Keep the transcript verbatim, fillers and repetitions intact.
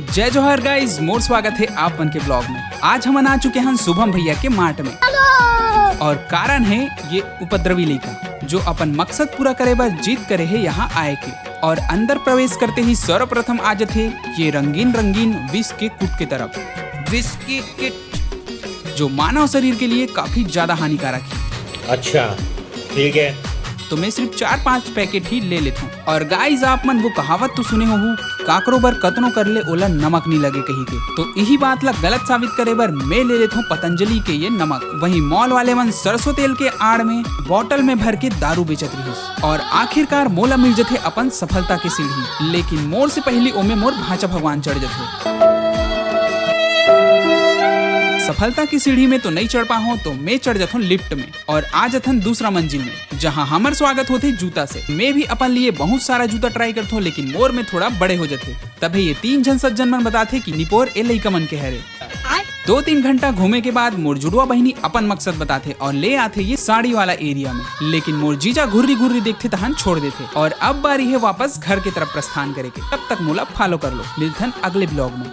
जय जोहार गाइस, मोर स्वागत है आप मन के ब्लॉग में। आज हमन आ चुके हन शुभम भैया के मार्ट में और कारण है ये उपद्रवी लइका जो अपन मकसद पूरा करे बर जिद करे है यहाँ आए के। और अंदर प्रवेश करते ही सर्वप्रथम आ जथे ये रंगीन रंगीन विष के कुट के तरफ, विष की किट, जो मानव शरीर के लिए काफी ज्यादा हानिकारक है। अच्छा, ठीक है। तो मैं सिर्फ चार पांच पैकेट ही ले लेता हूँ। और गाइस, आप मन वो कहावत तो सुने हो, काकरो बर कतनो कर ले ओला नमक नहीं लगे कही के। तो यही बात ला गलत साबित करे बर मैं ले लेता हूँ पतंजलि के ये नमक। वहीं मॉल वाले मन सरसों तेल के आड़ में बॉटल में भर के दारू बेचत रहिस और आखिरकार मोला मिल जथे अपन सफलता के सीढ़ी। लेकिन मोर से पहली ओमे मोर भांचा भगवान चढ़ जथे। सफलता की सीढ़ी में तो नहीं चढ़ पाहूं तो मैं चढ़ जाथों लिफ्ट में और आ जथन दूसरा मंजिल में, जहां हमर स्वागत होथे जूता से। मैं भी अपन लिए बहुत सारा जूता ट्राई करथों, लेकिन मोर में थोड़ा बड़े हो जथे। तभे ये तीन झन सज्जन मन बताथे कि निपोर ए लइका मन के हरे। दो तीन घंटा घूमे के बाद मोर जुड़वा बहिनी अपन मकसद बताथे और ले आथे ये साड़ी वाला एरिया में। लेकिन मोर जीजा घुर्री घुर्री देखथे तहन छोड़ देथे और अब बारी है वापस घर के तरफ प्रस्थान करे के। तब तक मोला फॉलो कर लो, मिलथन अगले ब्लॉग में।